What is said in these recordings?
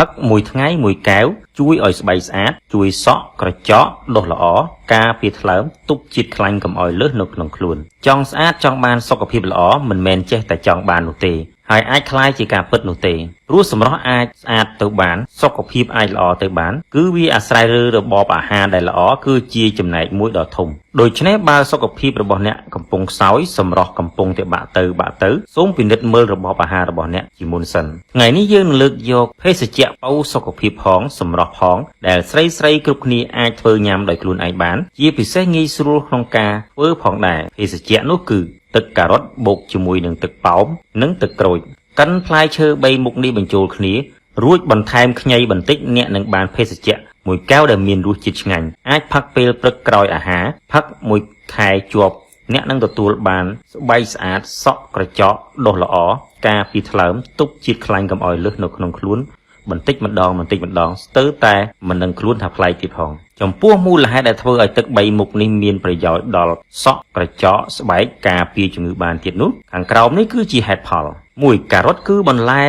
ផឹកមួយថ្ងៃមួយកែវជួយឲ្យស្បែកស្អាត ជួយសក់ក្រចកដុះល្អការពារថ្លើមទប់ជាតិខ្លាញ់កុំឲ្យលើសនៅក្នុងខ្លួនចង់ស្អាតចង់បានសុខភាពល្អមិនមែនចេះតែចង់បាននោះទេហើយអាចក្លាយជាការពិតនោះទេព្រោះសម្រស់អាចស្អាតទៅបានសុខភាពអាចល្អទៅបានគឺវាអាស្រ័យលើរបបអាហារដែលល្អគឺជាចំណែកមួយដ៏ធំដូច្នេះបើសុខភាពរបស់អ្នកកំពុងខ្សោយសម្រស់កំពុងតែបាក់ទៅបាក់ទៅសូមពិនិត្យមើលរបបអាហាររបស់អ្នកជាមុនសិនថ្ងៃនេះយើងនឹងលើកយកភេសជ្ជៈប៉ូវសុខភាពផងសម្រស់ផងដែលស្រីស្រីគ្រប់គ្នាអាចធ្វើញ៉ាំដោយខ្លួនឯងបានជាពិសេសងាយស្រួលក្នុងការធ្វើផងដែរភេសជ្ជៈនោះគឺទឹកការ៉ុតបូកជាមួយនឹងទឹកប៉ោមនិងទឹកក្រូចកិនផ្លែឈើ3មុខនេះបញ្ចូលគ្នារួចបន្ថែមខ្ញីបន្តិចអ្នកនឹងបានភេសជ្ជៈមួយកែវដែលមានរសជាតិឆ្ងាញ់អាចផឹកពេលព្រឹកក្រោយអាហារផឹកមួយខែជាប់អ្នកនឹងទទួលបានស្បែកស្អាតសក់ក្រចកដុះល្អការពារថ្លើមទប់ជាតិខ្លាញ់កុំឲ្យលើសនៅក្នុងខ្លួនបន្តិចម្ដងបន្តិចម្ដងស្ទើរតែមិនដឹងខ្លួនថាប្លែកទៀតផងចំពោះមូលហេតុដែលធ្វើឲ្យទឹក3មុខនេះមានប្រយោជន៍ដល់សក់ក្រចកស្បែកការពារជំងឺបានទៀតនោះខាងក្រោមនេះគឺជាហេតុផល1ការ៉ុតគឺបន្លែ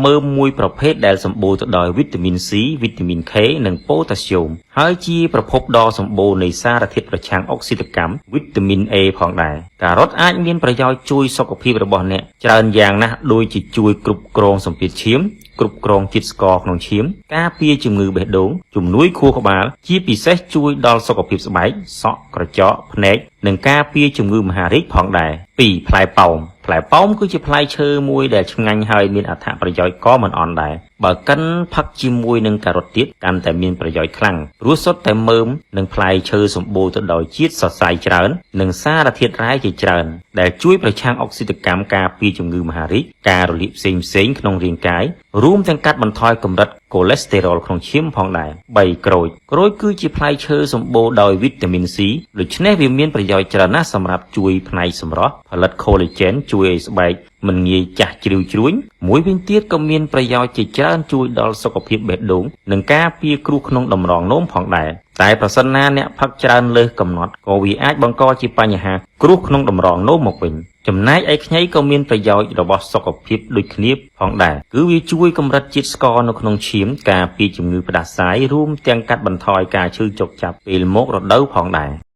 មើមមួយប្រភេទដែលសម្បូរទៅដោយវីតាមីន C វីតាមីន K និងប៉ូតាស្យូមហើយជាប្រភពដ៏សម្បូរនៃសារធាតុប្រឆាំងអុកស៊ីតកម្មវីតាមីន A ផងដែរការ៉ុតអាចមានប្រយោជន៍ជួយសុខភាពរបស់អ្នកច្រើនយ៉ាងណាស់ដូចជាជួយគ្រប់គ្រងសម្ពាធឈាមគ្រប់គ្រងជាតិស្ករក្នុងឈាមការពារជំងឺបេះដូងជំនួយខួរក្បាលជាពិសេសជួយដល់សុខភាពស្បែកសក់ក្រចកភ្នែកនិងការពារជំងឺមហារីកផងដែរ2ផ្លែប៉ោមផ្លែប៉ោមគឺជាផ្លែឈើមួយដែលឆ្ងាញ់ហើយមានអត្ថប្រយោជន៍ក៏មិនអន់ដែរបើកិនផឹកជាមួយនឹងការ៉ុតទៀតកាន់តែមានប្រយោជន៍ខ្លាំងព្រោះសុទ្ធតែមើមនិងផ្លែឈើសម្បូរទៅដោយជាតិសរសៃច្រើននិងសារធាតុរ៉ែជាច្រើនដែលជួយប្រឆាំងអុកស៊ីតកម្មការពារជំងឺមហារីកការរលាកផ្សេងផ្សេងៗក្នុងរាងកាយរួមទាំងកាត់បន្ថយកម្រិតកូលេស្តេរ៉ុលក្នុងឈាមផងដែរ3ក្រូចក្រូចគឺជាផ្លែឈើសម្បូរដោយវីតាមីន C ដូច្នេះវាមានប្រយោជន៍ច្រើនណាស់សម្រាប់ជួយផ្នែកសម្រស់ផលិត collagen ជួយឲ្យស្បែកមិនងាយចាស់ជ្រីវជ្រួញមួយវិញទៀតក៏មានប្រយោជន៍ជាច្រើនជួយដល់សុខភាពបេះដូងនិងការពារគ្រោះក្នុងតម្រងនោមផងដែរតែប្រសិនណាអ្នកផឹកច្រើនលើសកំណត់ក៏វាអាចបង្កជាបញ្ហាគ្រោះក្នុងតម្រងនោមមកវិញចំណែកឯខ្ញីក៏មានប្រយោជន៍របស់សុខភាពដូចគ្នាផងដែរគឺវាជួយកម្រិតជាតិស្ករនៅក្នុងឈាមការពារជំងឺផ្ដាសាយរួមទាំងកាត់បន្ថយការឈឺចុកចាប់ពេលមករដូវផងដែរ។